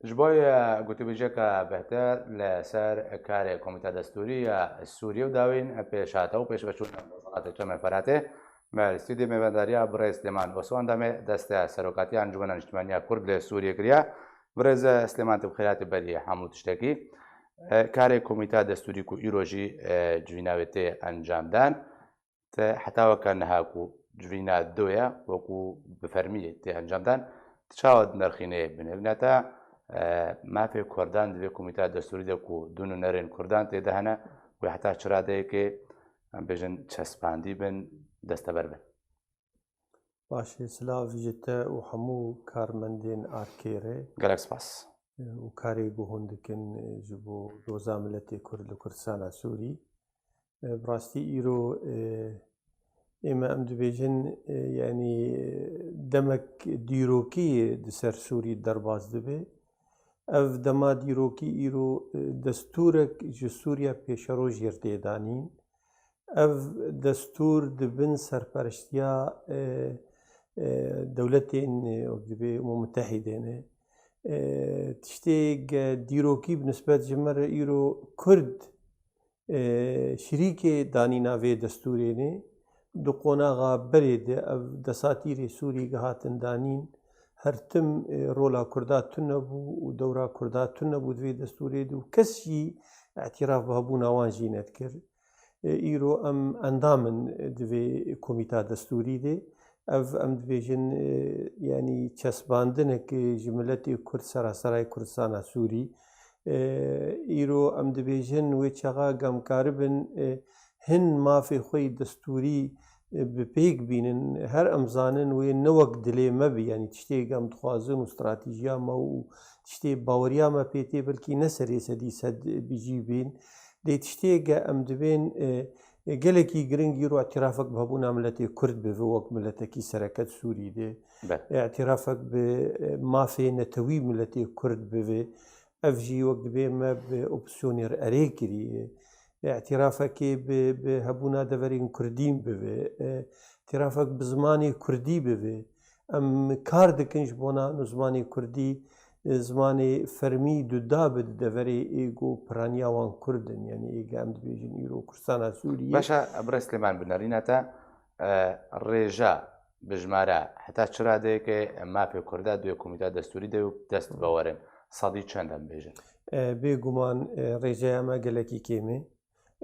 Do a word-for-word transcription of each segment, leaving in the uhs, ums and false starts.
Ji bo, e, gotûbêjiyeke bêhtir li ser karê Komîta Destûrî ya Sûriyê û dawîn pêşhate û pêşveçûn rojhilatê Çemê Feratê, me li stûdyoyê mêvendariya birêz Silêman Osman Demê, destê serokatiya Encûmena Niştimanî ya Kurd li Sûriyê kiriye. Birêz Silêman, tu bi xêr hatî berî hemû tiştekî. E, karê Komîta Destûrî ku îro jî, e, civîna wê tê encamdan, te heta weke niha ku civîna do ye, wekû bi fermî tê encamdan, tu çawa dinirxînê? Binêrîna te, e, mafê Kurdan di vê Komîta Destûrî de ku du nûnerên Kurdan tê de hene, wê heta çi radeyekê, em bêjin, çespandî bin, desteber bin? Baş e, silav ji te û hemû karmendên Arkê re. Gelek spas. Û karê ku hûn dikin ji bo doza miletê Kurd li Kurdistana Sûrî. E, bi rastî îro, e, ême em dibêjin, e, yanî, e, demek dîrokî di ser Sûrî derbas dibe. Ev dema dîrokî îro, e, destûrek ji Sûriya pêşerojê re tê danîn. Ev destûr di bin serperiştiya, e, e, dewletên, e, wek dibê Umem Mutehîdê ne. E, tiştê ge dîrokî bi nisbet ji me re îro Kurd, e, şirîkê danîna vê destûrê ne. Di qonaxa berê de ev desatîrê Sûrî ge hatin danîn, her tim, e, rola Kurda tune bû û dewra Kurda tune bû di vê destûrê de û kes jî îtiraf bi hebûna wan jî nedikir. E, îro em endam in di vê komîta destûrî de. Ev em dibêjin, e, yanî çesbandinek ji miletê Kurd seraserayê Kurdistana Sûrî. E, îro em dibêjin wê çaxa ge em karibin, e, hin mafê xwe yê destûrî, e, bi pêk bînin. Her em zanin wê ne wek dilê me bî, yanî tiştê ge em dixwazin û stratejiya me û tiştê baweriya me pê tê, belkî ne serê sedî sed bi cî bên. Lê tiştê ge em dibên, e, e, gelekî giring îro îtirafek bi hebûna miletê Kurd bibe wek miletekî sereke di Sûrî de. Be. E, îtirafek bi, e, mafê netewî miletê Kurd bibe. Ev jî wek dibê me bi opsiyonê re erê kiriye. E, îtirafekê bi, bi hebûna deverên Kurdîn bibe. E, îtirafek bi zimanê Kurdî bibe. Em kar dikin ji bona û zimanê Kurdî, e, zimanê fermî duda be di deverê ê ku piraniya wan Kurd in, yanî ê ge em dibêjin îro Kurdistana Sûriyê. Baş e, Birêz Silêman, binêrîna te, e, rêje bi jimare heta çi radeyekê mafê Kurda di wê komîta destûrî de û dest bi werin? Sedî çend em bêjin? E, bêguman, e, rêjeya me gelekî kêm e.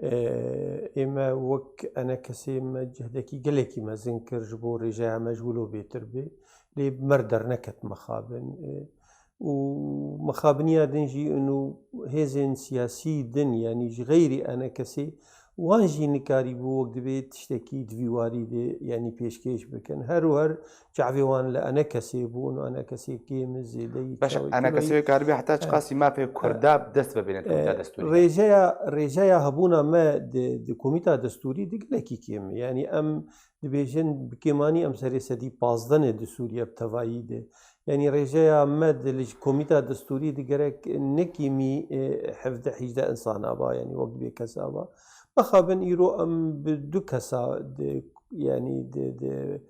E, ême wek enekesê me cehdekî gelekî mezin kir ji bo rêjeya me ji wilo bêtir bê. Lê bi me re derneket mixabin. E, û mixabiniya din jî û hêzên siyasî din, yanî ji xeyrî enekesê, wan jî nikarîbû wek dibê tiştekî di vî warî de, yanî pêşkêş bikin. Her û her çavê wan li enekesê bû û enekesê kêm e, zêdeyî Baş e, çawê enekesê kîloyî. Wê karibî heta çiqasî mafê Kurda bi dest ve bêne di komîta destûrî de? Rêjeya, rêjeya hebûna me di, di komîta destûrî de gelekî kêm e. Yanî em dibêjin bi kêmanî em serê sedî pazdeh ne di Sûriye bi tevayî de. Yanî rêjeya me di li komîta destûrî de gerek ne kêmî, e, hevdeh hîjdeh insana ba, yanî wek dibê kesa ba. Mixabin îro em bi du kesa di, yanî di, di,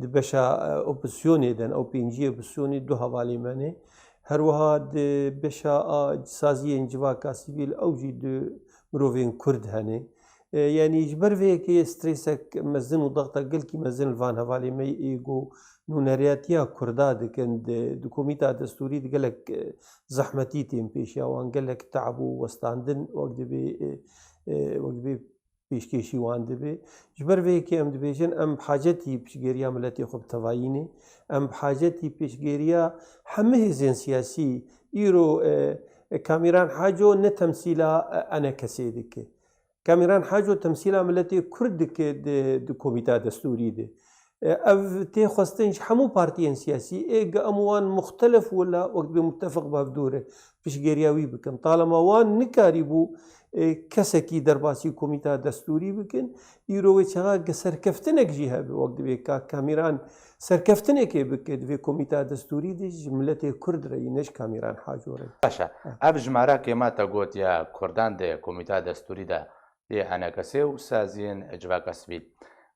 di beşa, e, opozîsyonê de ne, ew pêncî opozîsyonê du hevalê me ne. Her wiha di beşa a saziyên civaka sivîl ew jî du mirovên Kurd hene. E, yanî ji ber vê yekê strêsek mezin û dextek gelkî mezin li van hevalê me ê ku nûneriyatiya Kurda dikin di, di komîta destûrî de gelek, e, zehmetî tên pêşiya wan, gelek teab û westandin wek dibê, e, e, wek dibê pêşkêşî wan dibe. Ji ber vê yekê em dibêjin, em bi hacetî piştgêriya miletê xwe bi tevayî ne. Em bi hacetî pêşgêriya hemî hêzên siyasî, îro, e, e, Kamîran Haco ne temsîla, e, enekesê dike. Kamîran Haco temsîla miletê Kurd dike di, di komîta destûrî de. E, ev tê xwestin ji hemû partiyên siyasî, ê ge em wan muxtelef wila wek dibê mutefiq bi hev dû re piştgêriya wî bikin. Talema wan nikarîbû, e, kesekî derbasî komîta destûrî bikin. Îro wê çaxa ge serkeftinek jî hebe, wek dibê ka Kamîran serkeftinekê bike di vê komîta destûrî de ji miletê Kurd re yî, ne ji Kamîran Haco re. Baş e. Ha. Ev jimara kêma te got ya Kurdan di komîta destûrî de yê enekesê û saziyên civaka sivîl.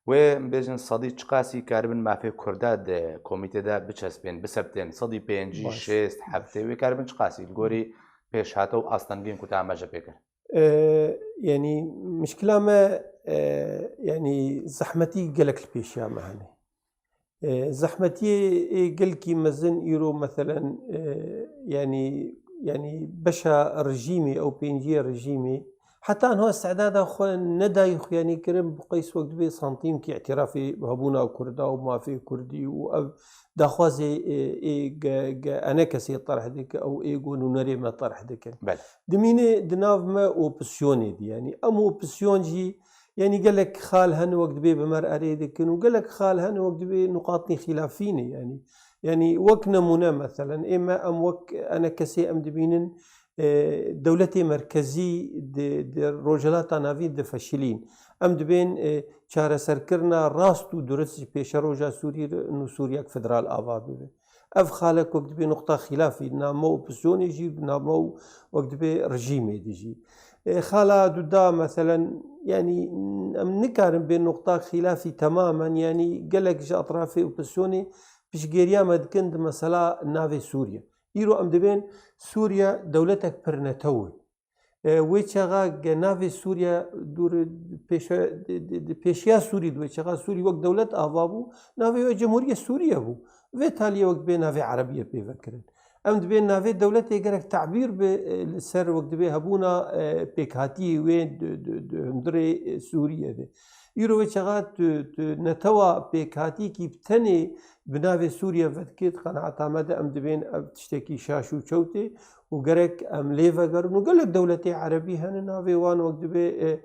Wê em bêjin sedî çiqasî karibin mafê Kurda di komîtê de biçespên, bisebtên? Sedî pêncî, Baş. Şêst, heftê wê karibin çiqasî li gorî pêşhate û astengên ku te amaje pê kir? E, yanî mişkila me, e, yanî zehmetî gelek li pêşiya me hene. E, zehmetiyê ê gelkî mezin îro, meselen, e, yanî, yanî beşa rejîmê, ew pêncî yê rejîmê, heta niha istidada xwe nedayî xuyanîkirin, bi qeys wek dibê santîmkî îtirafê hebûna Kurda û mafê Kurdî û ev daxwazê, e, ê ge-, ge-, enekesê terh dike, ew ê ku nûnerê me terh dikin. Belê. Dimîne di nav me opozîsyonê de, yanî em opozîsyon jî, yanî gelek xal hene wek dibê bi me re erê dikin û gelek xal hene wek dibê nuqatnî xîlafî ne, yanî, yanî wek nemûne, meselen, ê me, em wek enekesê em dibînin, e, dewletê merkezî di, di Rojhilata Navîn difeşilîn. Em dibên, e, çareserkirina rast û durist ji pêşeroja Sûrî re nû Sûriyek federal ava bibe. Ev xalek wek dibê nuqta xîlafî, di nav me û opozîsyonê jî, di nav me û wek dibê rejîmê de jî. E, xala duda, meselen, yanî em nikarin bê nuqta xîlafî temamen, yanî gelek ji etrafê opozîsyonê piştgêriya me dikin di mesela navê Sûriye. Îro em dibên Sûriye dewletek pir netew e. E, wê çaxa ge navê Sûriye dûr pêşe-, di, di, di pêşiya Sûrî, di wê çaxa Sûrî wek dewlet ava bû, navê wê Cemhuriye Sûriye bû. Vê taliyê wek dibê navê Erebî ye pê vekirin. Em dibê navê dewletê gerek tebîr bi, e, li ser wek dibê hebûna, e, pêkhatiyê wê di, di, di hundirê, e, Sûriye de. Îro wê çaxa tu, tu netewa pêkhatiyekî bi tenê bi navê Sûriye vedikê, di qenaeta me de em dibên ev tiştekî şaş û çewt e û gerek em lê vegerin û gelek dewletê erebî hene navê wan wek dibê, e,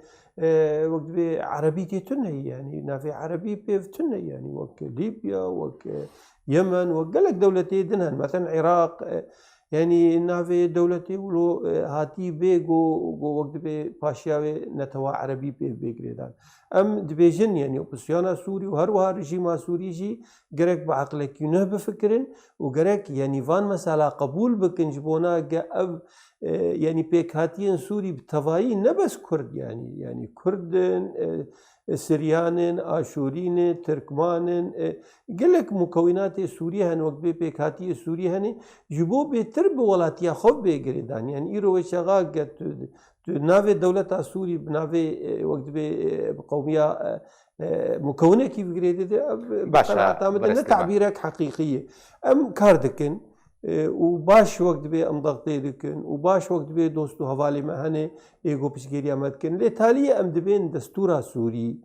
e, wek dibê erebî tê tune ye, yanî navê erebî pê tune ye, yanî wek Lîbya, wek, e, Yemen, wek gelek dewletê din hene. Meselen Iraq, e, yanî navê dewletê wilo, e, hatî bê go, go wek dibê paşiya wê netewa erebî pê bê girêdan. Em dibêjin, yanî opozîsyona Sûrî û her wiha rejîma Sûrî jî gerek bi eqlekî nuh bifikirin û gerek, yanî, van mesela qebûl bikin, ji bona ge ev, e, yanî pêkhatiyên Sûrî bi tevayî ne bes Kurd, yanî, yanî Kurd in, e, Siryan in, Aşûrî ne, Tirkman in, e, gelek mukewînatê Sûrî hene, wek dibê pêkhatiyê Sûrî hene, ji bo bêtir bi welatiya xwe bê girêdan. Yanî îro wê çaxa ge tu, tu navê dewleta Sûrî bi navê, e, wek dibê, e, bi qewmiya, e, e, mukewinekî bigirêdê de, ev, bi Baş, qenaeta min de ne birêz Süleyman. Tebîrek heqîqî ye. Em kar dikin, e, û baş wek dibê em dextê dikin û baş wek dibê dost û hevalê me hene ê ku piştgiriya me dikin. Lê taliyê em dibên destûra Sûrî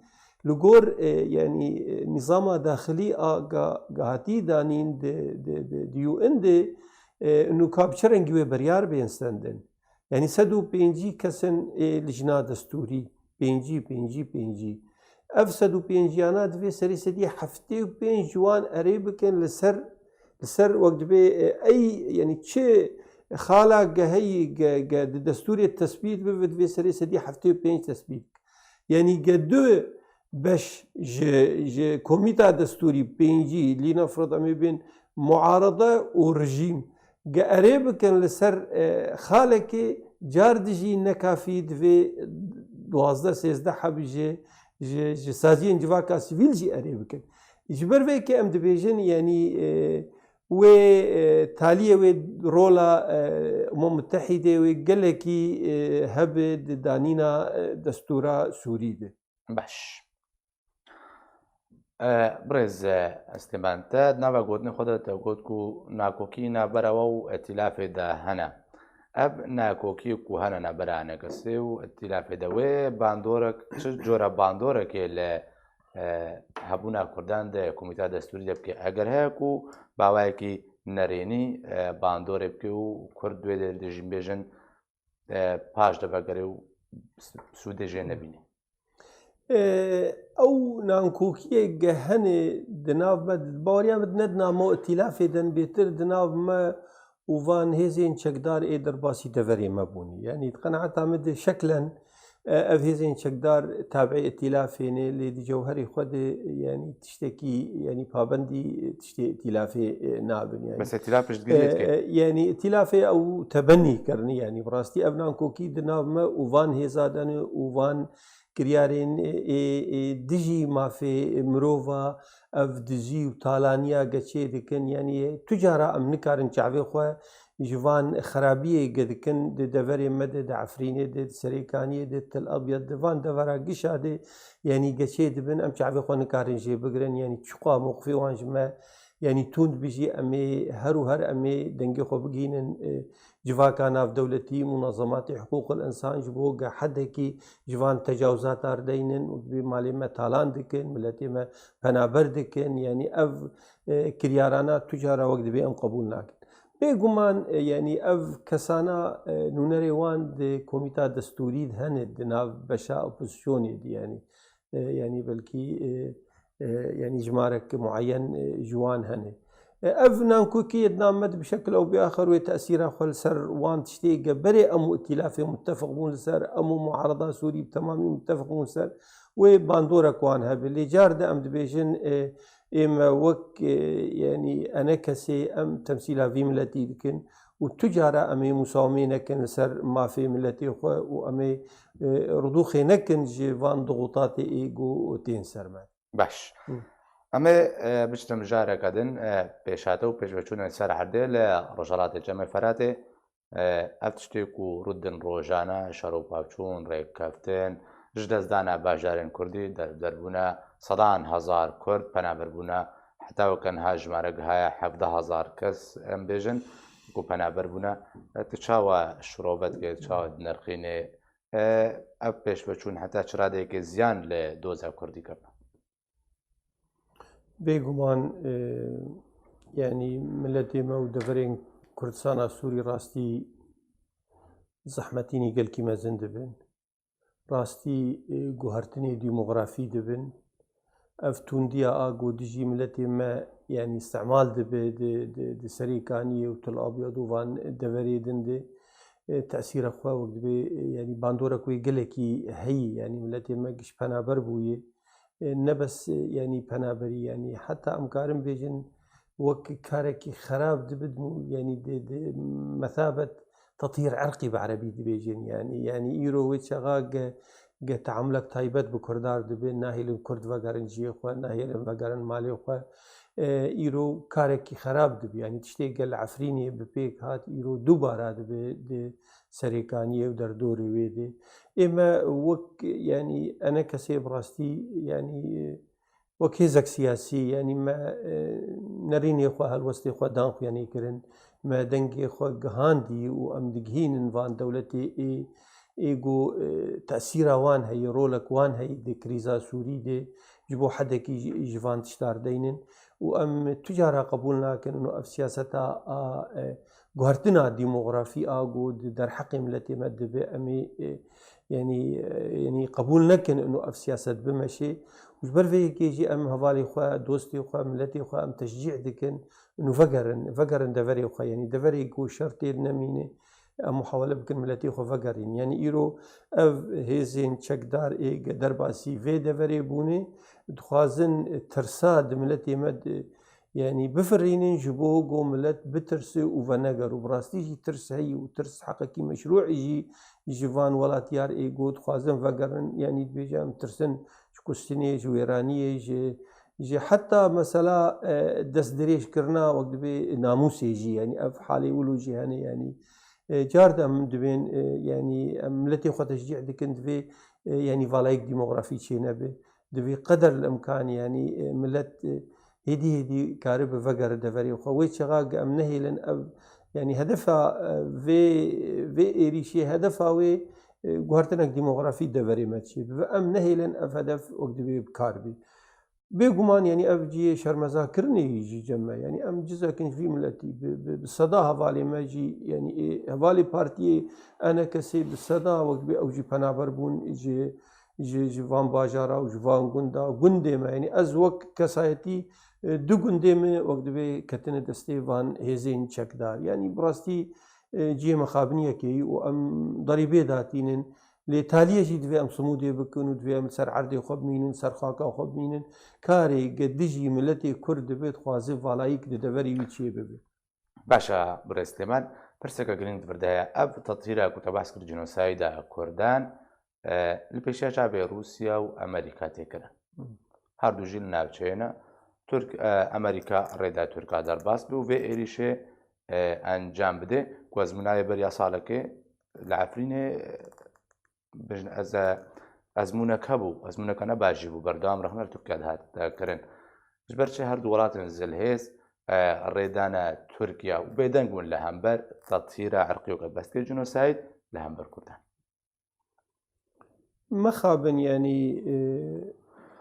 li gor, e, yanî, e, nîzama daxilî a ga-, ga hatî danîn di, di, di, di U N de, e, nûka bi çi rengî wê biryar bên stendin. Yanî sed û pêncî kes in ê lijna destûrî, pêncî, pêncî, pêncî. Ev sed û pênciyana divê serê sedî heftê û pênc ji wan erê bikin li ser, li ser wek dibê, e, ey, yanî çi xala ge heyî ge, ge di destûrê tesbît bibe, divê serê sedî heftê û pênc tesbît. Yanî ge du beş ji, ji komîta destûrî, pêncî, lîna firat em ê bên muarede û rejîm, ge erê bikin li ser, e, xalekê, car dijî nekafî divê duwazdeh sêzdeh heb ji, ji, ji saziyên civaka sivîl jî erê bikin. Ji ber vê yekê em dibêjin, yanî, e, wê, e, taliyê wê rola, e, Umem Mutehîdê wê gelekî, e, hebe di danîna, e, destûra Sûrî de. Baş. E, birêz, e, Süleyman, te di nava gotinê xwe de te got ku nakokî navbera we û îtîlafê de hene. Ev nakokî ku hene navbera enekesê û îtîlafê de wê bandorek, çi cora bandorekê li, e, hebûna Kurdan di komîta destûrî de bike? Eger heye ku bi awayekî nerênî, e, bandorê bike û Kurd wê de dijîn bêjin, e, paş de vegere û sûdê jê nebîne. E, ew nankokiyê ge hene di nav me, di baweriya min ne di nav me û îtîlafê de, bêtir di nav me û van hêzên çekdar ê derbasî deverê me bûne. Yanî di qenaeta min de şeklen, e, ev hêzên çekdar tabiî îtîlafê ne, lê di cewherê xwe de, yanî tiştekî, yanî pabendî tiştê îtîlafê, e, nabin. Yanî, Bes îtîlaf piştgiriyê dike. E, yanî îtîlafê ew tebennî kirinî, yanî bi rastî ev nankokî di nav me û van hêza de ne û van kiryarên ê, ê dijî mafê mirova, ev dizî û talaniya geçê dikin. Yanî tu cara em nikarin çavê xwe ji van xerabiyê ge dikin di deverê me de, di Efrînê de, di Serêkaniyê de, Til Abyad de, van devera gişa de, yanî geçê dibin, em çavê xwe nikarin jê bigirin. Yanî çiqa mewqifê wan ji me, yanî tund bijî, em ê her û her em ê dengê xwe bigihînin, e, civaka navdewletî, munazematê hiqûqil însan ji bo ge hedekî ji van tecawizata rideynin û dibê malê me talan dikin, miletê me penaber dikin. Yanî ev, e, kiryarana tu cara wek dibê em qebûl nakin. Bêguman, e, yanî ev kesana, e, nûnerê wan di komîta destûrî de hene, di nav beşa opozisyonê de, yanî, e, yanî belkî, e, e, yanî jimarek mueyen, e, ji wan hene. E, ev nankokê di nav me de bi şekil ew bi axir wê tesîra xwe li ser wan tiştê ge berê em û îtîlafê mutefeq bûn li ser, em û muarada Sûrî bi temamî mutefeq bûn li ser, wê bandorek wan hebe. Lê car de em dibêjin, e, ê me wek, e, yanî enekesê em temsîla vî miletî dikin û tu cara em ê musawimê nekin li ser mafê miletê xwe û em ê, e, rudûxê nekin ji van dixutatê ê ku tên ser me. Baş. Hı. Em ê, e, biçin mijareke din, e, pêşate û pêşveçûnên ser erdê li Rojhelatê Çemê Feratê. E, ev tiştê ku rûdin rojane, şer û pavçûn, rêkeftin, ji destdana bajarên Kurdî, der-, derbûne sedan hezar Kurd penaber bûne, heta weke niha jimare gihaye hevdeh hezar kes, em bêjin, ku penaber bûne. E, tu çawa şirove dikê, tu çawa dinirxînê? E, ev pêşveçûn heta çi radeyekê ziyan li doza Kurdî keve? Bêguman, e, yanî miletê me û deverên Kurdistana Sûrî rastî zehmetînî gelkî mezin dibin. Rastî, e, guhertinê demografî dibin. Ev tundiya a ku dijî miletê me, yanî îstimal dibe di, di, di Serêkaniyê û Til Abyad û van deverê din de, e, tesîra xwe wek dibê, e, yanî bandorek wê gelekî heyî, yanî miletê me giş penaber bûye. E, ne bes, e, yanî penaberî, yanî heta em karin bêjin wek karekî xerab dibin, yanî di, di methabet tetyîr erqî bi erebî dibêjin, yanî, yanî îro wê çaxa ge, ge teamulek taybet bi Kurdar dibe, nahêlin Kurd vegerin cihê xwe, nahêlin vegerin malê xwe. E, îro karekî xerab dibe, yanî tiştê gel Efrînê bi pêk hat, îro dubara dibe di Serêkaniyê û derdorê wê de. Ê me wek, yanî enekesê bi rastî, yanî, e, wek hêzek siyasî, yanî me, e, nerînê xwe, helwestê xwe dan xuyanê kirin. Me dengê xwe gihandî û em digihînin van dewletê ê, ê ku, e, tesîra wan heye, rolek wan heye di krîza Sûrî de, ji bo hedekî ji, ji van tişta rideynin. Û em tu cara qebûl nakin û ev siyaseta a, e, guhertina demografî a ku di derheqê miletê me dibe, em ê, e, yanî, e, yanî qebûl nekin û ev siyaset bimeşe. Û ji ber vê yekê jî em hevalê xwe, dostê xwe, miletê xwe em teşcî dikin û vegerin, vegerin deverê xwe. Yanî deverê ku şer tê nemîne, em muhawele bikin miletê xwe vegerîn. Yanî îro ev hêzên çekdar ê ge derbasî vê deverê bûne, dixwazin tirsa di miletê me de, yanî bifirînin ji bo ku milet bitirse û veneger. Û bi rastî jî tirs heyî û tirs heqekî meşrû jî ji van welatyar ê ku dixwazin vegerin. Yanî dibêje em tirsin ji kuştinê, ji wêraniyê, ji, ji heta mesela, e, destdirêjkirina wek dibê namûsê jî, yanî ev halê wilo jî hene, yanî, e, car de em dibên, e, yanî em miletê xwe teşcî dikin, divê, e, yanî valayek demografî çênebe. Divê qeder li imkanî, yanî, e, milet, e, hêdî hêdî karibe vegere deverê xwe. Wê çaxa ge em nehêlin ev, yanî hedefa, e, vê, vê êrîşê, hedefa wê, e, guhertinek demografî deverê me çêbibe. Em nehêlin ev hedef wek divê bi kar bê. Bêguman, yanî ev cihê şermezakirinê jî cem me. Yanî em cizekin ji vî miletî bi, bi, bi seda hevalê me jî, yanî ê, hevalê partiyê enekesê bi seda wek dibê ew jî penaber bûn ji, ji, ji van bajara û ji van gunda, gundê me. Yanî ez wek kesayetî, e, du gundê me wek dibê ketine destê van hêzên çekdar. Yanî bi rastî, e, cihê mexabiniyekê yî û em derîbê datînin. Lê taliyê jî divê em simûdê bikin û divê em li ser erdê xwe bimînin, ser xaka xwe bimînin. Karê ge dijî miletê Kurd dibe, dixwaze valayîk di deverê wî çê bibe. Baş e, birêz Süleyman. Pirseke girîng di vir de heye. Ev tetîra ku te behs kir, cînosayda Kurdan, e, li pêşiya çavê Rûsya û Amerîka tê kirin. Her du jî li navçeyê ne. Tirk, e, Amerîka rêda Tirka derbas bû û vê êrîşê, e, encam bide. Ku ezmûna ye beriya salekê li Efrînê, e, bijin ez, e, ezmûnek hebû, ezmûneke ne baş jî bû, berdewam rexne li Tirkiye dihat, e, kirin. Ji ber çi her du welatên zilhêz, e, rêdane Tirkiye û bêdeng bûn li hember tetîra irqî û ke dest kir jî jînosayd li hember Kurdan. Mexabin, yanî, e,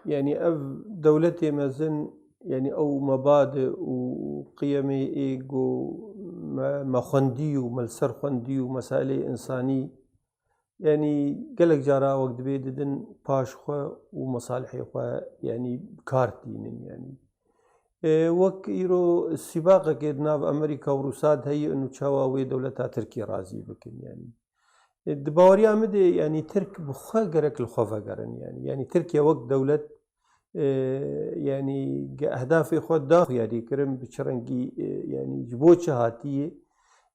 yanî ev dewletê mezin, yanî ew mebadi û qiyemê ê ku me, me xwendî û me li ser xwendî û mesailê însanî, yanî gelek cara wek dibê didin paş xwe û mesalihê xwe, yanî bi kar tînin, yanî. E, wek îro sîbaqekê di nav Amerîka û Rûsa de heye û çawa wê dewleta Tirkî razî bikin, yanî. E, di baweriya min de, yanî Tirk bi xwe gerek li xwe vegerin, yanî. Yanî Tirkiye wek dewlet, e, yanî ge ehdafê xwe da xuya dê kirin bi çi rengî, e, yanî ji bo çi hatiye,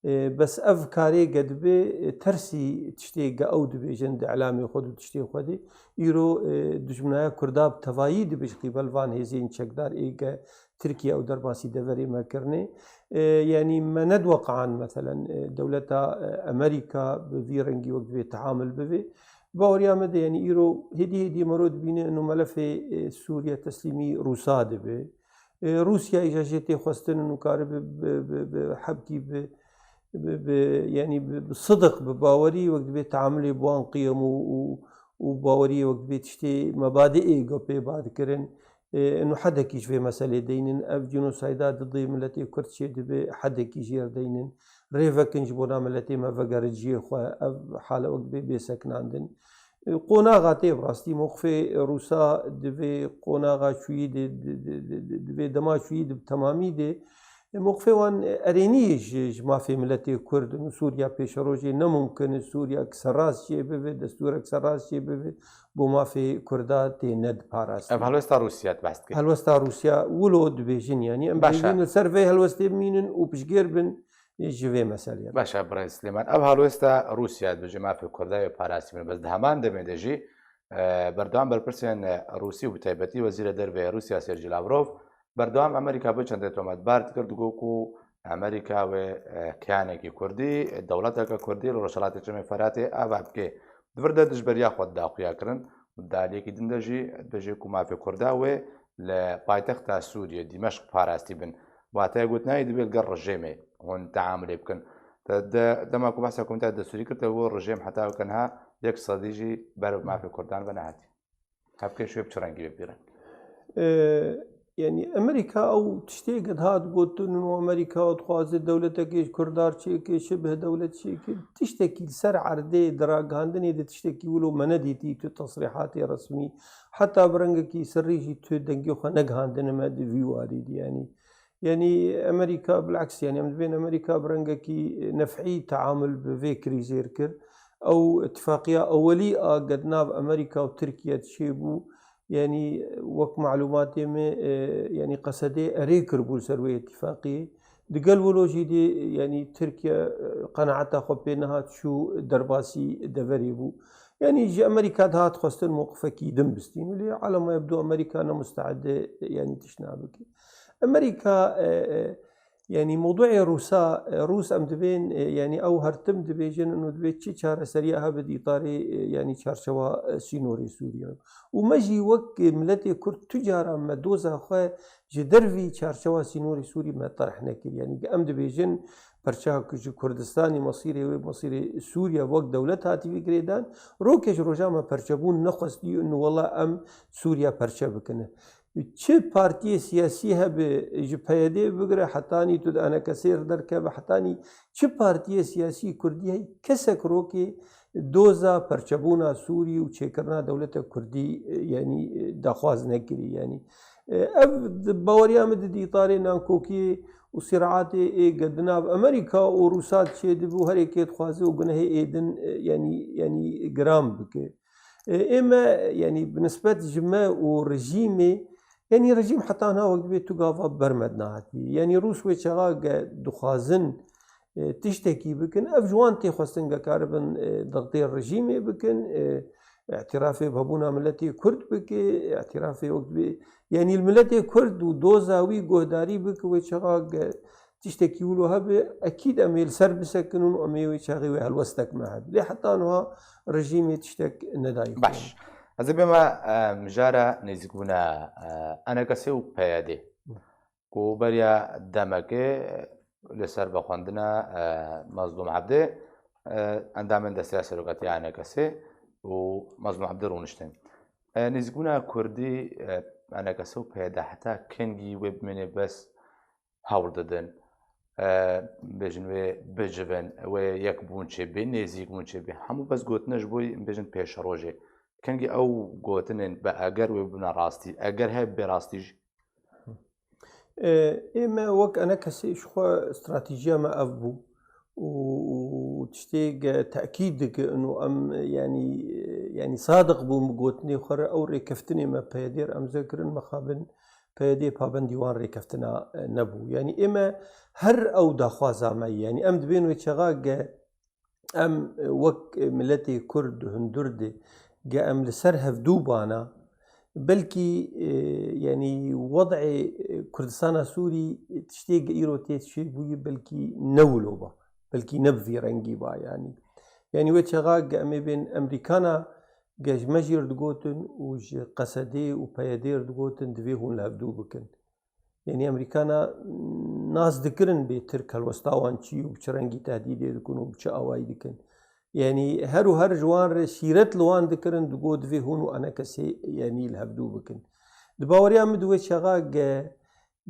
e, bes ev karê ge dibe, e, tersî tiştê ge ew dibêjin di îlamê xwe de û tiştê xwe de, îro, e, dijminaya Kurda bi tevayî dibe ji qîbel van hêzên çekdar ê ge Tirkiye ew derbasî deverê me kirine. E, yanî me nediweqan, meselen, e, dewleta, e, Amerîka bi vî rengî wek divê teamul bibe. Baweriya me de, yanî îro hêdî hêdî mero dibîne ino melefê, e, Sûriye teslîmî Rûsa dibe. E, Rûsya îja jê tê xwestin û karibe bi, bi, bi hebkî bi, bi, bi, yanî bi, bi sidiq, bi bawerî wek divê teamulê bi wan qiyem û, û, û baweriyê wek divê tiştê mebadiê go pê ba dikirin. E, ino hedekî ji vê meselê deynin. Ev cînosayda didê miletê Kurd çê dibe hedekî jê re deynin. Rê vekin ji bona miletê me vegerin cihê xwe. Ev hale wek divê bê sekinandin. E, qonaxa tê bi rastî mewqifê Rûsa di vê qonaxa çûyî de, di, di, di, di, di vê dema çûyî de bi temamî de, e, mewqifê wan erênî ji, ji mafê miletê Kurd û Sûriya pêşerojê ne mumkin e Sûriya ki serrast çê bibe, destûrek serrast çê bibe, bo mafê Kurda tê nediparastin. Ev helwesta Rûsya dibehs dike. Helwesta Rûsya wilo dibêjin, yanî em Baş e. Dibêjin li ser vê helwestê bimînin û piştgêr bin ji vê meselê re. Baş e, Birayê Silêman. Ev helwesta Rûsya dibêje mafê Kurda wê parastî bin. Bes di heman demê de jî, e, berdewam berpirsên, e, Rûsî û bi taybetî Wezîrê Derve yê Rûsya Sergî Lavrov berdewam Amerîka bi çendê tometbar dikir, digot ku Amerîka wê, e, kiyanekî Kurdî, dewleteke Kurdî li Rojhelatê Çemê Feratê ava bike. Di vir de dijberiya xwe dida xuya kirin. Di aliyekî din de jî dibêje ku mafê Kurda wê li paytexta Sûriyê, Dîmeşq parastî bin. Wateya gotina wî divê li gel rejêmê hûn teamulê bikin. Te de, dema ku behsa Komîteya Destûrî kir, te got rejêm heta weke niha yek sedî jî ber bi mafê Kurdan ve nehatiye. Hevkê şûyê bi çi rengî wê bîrin? E, Yanî Amerîka ew tiştê ge dihat gotin û Amerîka dixwaze dewletekê ji Kurda re çêke, şibih dewlet çêke, tiştekî li ser erdê di ragihandinê de tiştekî wilo me nedîtî tu tesrîhatê resmî, heta bi rengekî sirrî jî tu dengê xwe negihandine me di vî warî de, yanî. Yanî Amerîka bileks, yanî em dibên Amerîka bi rengekî nef'î teamul bi vê krîzê re kir. Ew îtifaqiya ewelî a ge di nav Amerîka û Tirkiye de çêbû, yanî wek malûmatê me, e, yanî Qesedê erê kiribû li ser wê îtifaqiyê. Digel wilo jî dê, yanî Tirkiye, e, qenaeta xwe pê nehat, çû derbasî deverê bû. Yanî ji Amerîka dihat xwestin mewqifekî din bistîn. Lê alema yebdu Amerîka ne musteed e, yanî tiştna bike. Amerîka, e, e, Yanî mewduê Rûsa, e, Rûs em dibên, e, yanî ew her tim dibêjin û dibê çi çareseriya hebe di îtarê, e, yanî çarçewa, e, sînorê Sûriye. Û me jî wek, e, miletê Kurd tu caran me doza xwe ji dervî çarçewa sînorê Sûrî me terh nekir. Yanî em dibêjin perça ku ji Kurdistanê mesîrê wê, mesîrê Sûriye wek dewlet hatî vê girêdan, roke ji roja me perçebûn nexwestî û wela em Sûriye perçe bikine. Çi partiyê siyasî hebe, ji P Y D'ê bigire hetanî tu di ENKSê re derkeve, hetanî çi partiyê siyasî Kurdî heye, kesek rokê doza perçebûna Sûrî û çêkirina dewleta Kurdî, e, yanî, e, daxwaz nekirî. Yanî, e, ev di baweriya min di dîtarê nankokiyê û sîraatê ê ge di nav Amerîka û Rûsa çêdibe û herêkê dixwaze û gunehê ê din, e, yanî, yanî giran bike. E, ê me, yanî bi nisbet ji me û rejîmê, yanî rejîm heta niha wek dibê tu gava ber me dinehatiye. Yanî Rûs wê çaxa ge dixwazin, e, tiştekî bikin, ev ji wan tê xwestin ge karibin, e, dixtê rejîmê bikin, e, îtirafê bi hebûna miletê Kurd bike, îtirafê wek dibê, yanî li miletê Kurd û doza wî guhdarî bike wê çaxa ge-, tiştekî wilo hebe, ekîd em ê li ser bisekinin û em ê wê çaxê wê helwestek me hebe. Lê heta niha rejîmê tiştek nedayî xwe. Baş. Ez ê bême, e, mijara nêzîkbûna, e, ENKSê û PYDê. Ku beriya demekê li ser vexwendina, e, Mazlûm Ebdê, e, endamên Desteya Serokatiya ENKSê û Mazlûm Ebdê rûniştin. E, nêzîkbûna Kurdî, e, ENKS û PYD heta kengî wê bimêne bes hewl didin. E, bêjin wê bicivin, wê yekbûn çêbê, nêzîkbûn çêbê. Hemû bes gotine ji bo bêjin pêşerojê. Kengî ew gotinên bi eger wê bibine rastî, eger hebe bê rastî jî. E, ê me wek ENKSê ji xwe stratejiya me ev bû û, û tiştê ge tekîd dike û em, yanî, yanî sadiq bûn bi gotinê xwe re, ew rêkeftinê me PYDê re emze kirin, mixabin PYDê pabendî wan rêkeftina, e, nebû. Yanî ê me her ew daxwaza me ye. Yanî em dibên wê çaxa ge em, e, wek, e, miletê Kurd di hundir de ge em li ser hevdû bana, belkî, e, yanî wed'ê, e, Kurdistana Sûrî, e, tiştê ge îro tê çêbûyî belkî ne wilo ba, belkî ne bi vî rengî ba yanî. Yanî wê çaxa ge em ê bên Emerîkana ge ji me jî re digotin û ji Qesedê û PYDê re digotin divê hûn li hevdû bikin. Yanî Emerîkana nas dikirin bê Tirk helwesta wan çi û bi çi rengî tehdîdê dikin û bi çi awayî dikin. Yanî her û her ji wan re şîret li wan dikirin, digot divê hûn û ENKSê yanî li hevdû bikin. Di baweriya min di wê çaxa ge,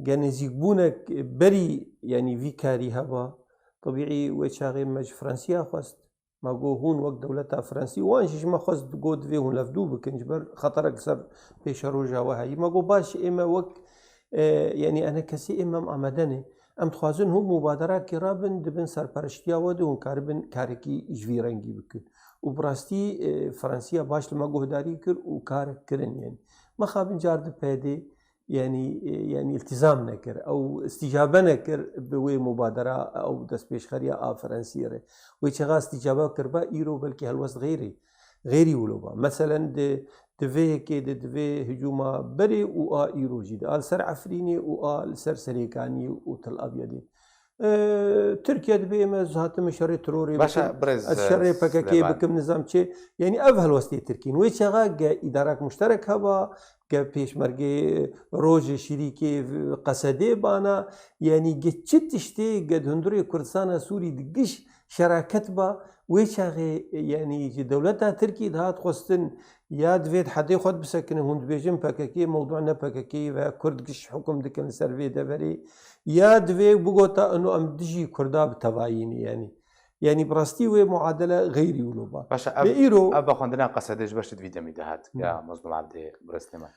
ge nêzîkbûnek berî yanî vî karî heba, tebîî wê çaxê me ji Fransiya xwest. Me got, hûn wek dewleta Fransî, wan jî ji me xwest got divê hûn levdû bikin, ji ber xeterek li ser pêşeroja we heyî. Me got, baş, ê me wek, e, yanî ENKSê ê me em amade ne. Em dixwazin hûn mubaderakê rabin, di bin serpereştiya we de hûn karibin karekî ji vî rengî bikin. Û bi rastî, e, Fransiya baş li me guhdarî kir û karek kirin, yanî. Mixabin car di PYDê, yanî, e, yanî îltîzam nekir. Ew îstîcabe nekir bi wê mubadera, ew destpêşxeriya a Fransiyê re. Wê çaxa îstîcabe kiriba, îro belkî helwest xeyrî, xeyrî wilo ba. Meselen di, di vê yekê de, di vê hicûma berê û a îro jî de. A li ser Efrînê û a li ser Serêkaniyê û Tel Abyadê. E, Tirkiye dibê ême ez hatime şerê terorê Başa, bikim, birêz, ez e, şerê PKKê Silêman. Bikim, nizam çê. Yanî ev helwestê Tirkîn. Wê çaxa ge îdarek muşterek heba, ge pêşmergê rojê şîrîkê Qesedê bana, yanî ge çi tiştê ge di hundirê Kurdistana Sûrî di giş şeraket ba, wê çaxê, yanî ji dewleta Tirkî dihat xwestin, ya divê di hedê xwe bisekinin, hûn dibêjin PKK mewdu ne PKK ve Kurd giş hukum dikin li ser vê deverê, ya divê bigota ino em dijî Kurda bi tevayî ne, yanî. Yanî bi rastî wê muadele xeyrî wilo ba. Başa, Lê ev, îro ev vexwendina Qesedê ji ber çi di vî demî de hat? Hmm. Ya Mazlûm Ebdê, birêz Silêman.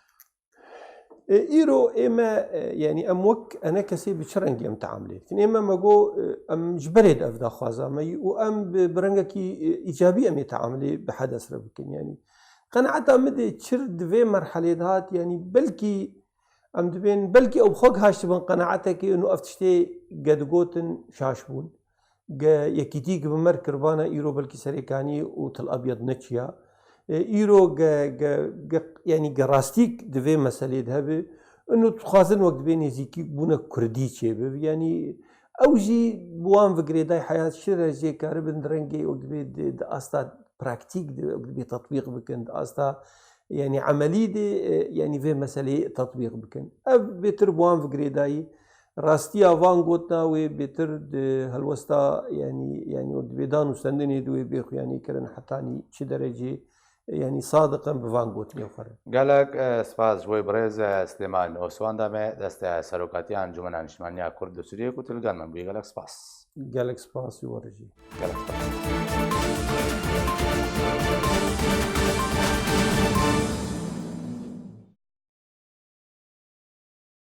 E, îro ê me, e, yanî em wek ENKSê bi çi rengî em teamilê dikin? Ê me, me got, e, em ji berê de ev daxwaza me yî û em bi, bi rengekî, e, îcabî em ê teamilê bi Hedes re bikin. Yanî qenaeta min de çi di vê merhelê de hat, yanî belkî em dibên, belkî ew bi xwe gihaştibin qenaetekê û ev tiştê ge digotin şaş bûn. Ge yekîtî ge bi mer kiribana, îro belkî Serêkanî û Til Abyad neçiya. E, îro ge, ge, ge, yanî ge rastîk di vê meselê de hebe, ino dixwazin wek dibê nêzîkî bûne Kurdî çêbibe. Yanî ew jî bi wan ve girêdayî heya çi dereceyê karibin di rengê wek dibê di, di asta praktîk de wek dibê tetbîq bikin, di asta yanî emelî de, e, yanî vê meseleyê tetbîq bikin. Ev bêtir bi wan ve girêdayî. Rastiya van gotina wê bêtir di helwesta, yanî, yanî wek dibê danûstendinê di wê bê xuyanî kirin hetanî çi derecê, yanî sadiq in bi van gotinê xwe re. Gelek, e, spas ji we birêz, e, Silêman Oswan da me dest, e, serokatiya Encûmena Niştimaniya Kurd di Sûriyê ku tu li gel me bûyî. Gelek spas. Gelek spas ji we re jî. Gelek spas.